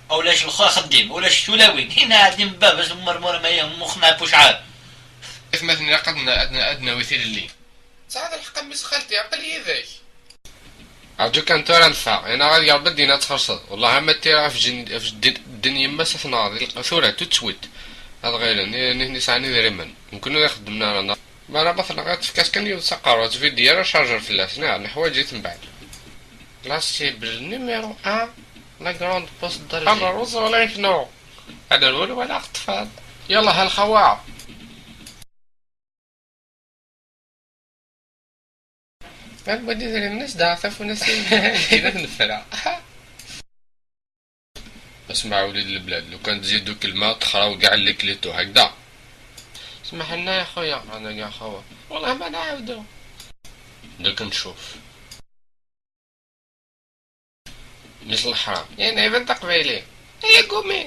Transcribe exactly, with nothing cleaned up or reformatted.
Ulac lxir xeddim, ulac tulawin. Hina ɛeddim baba-s ummer mura ma yehmux neɛpuc ɛad. Atmaten ilaq ad n-, ad n-, ad nawi tilelli. Tesɛiḍ lḥeqq a mmi-s xalti, aql-i yid-k. Rǧu kan tura neffeɣ, inaɣ ad yerbeḍ din ad txerṣeḍ. Wellah ama ttira ɣef jin-, ɣef ddin, ddin yemma-s ad tenɣeḍ, tura tout de suite. Ad ɣilen, i, nitni sɛan idrimen. Mkun ur ixeddmen ara, neɣ? Mara ma tenɣiḍ, tefka-s kan yiwet s aqerru, ur tbiddi ara chargeur fell-as, neɣ neḥwaǧ-it mbeɛd. La cible numéro un, la grande poste d'Alger. Amerruz wala iknu? Ad nerwel wala ɣ-ṭṭfan. Yallah a lxawa. Ad wad idrimen-is daɣ tafunast-nni ad nefra. Asma uli d leblat, lukan tzidu kelma texraw gaɛ les clés-to, hakda. Smaḥ-lna ya xuya, ana ya xawa. Wallah ma nɛawdu. Duk nshuf. Mis leḥram. Yan iban taqbayli. Ay agumi.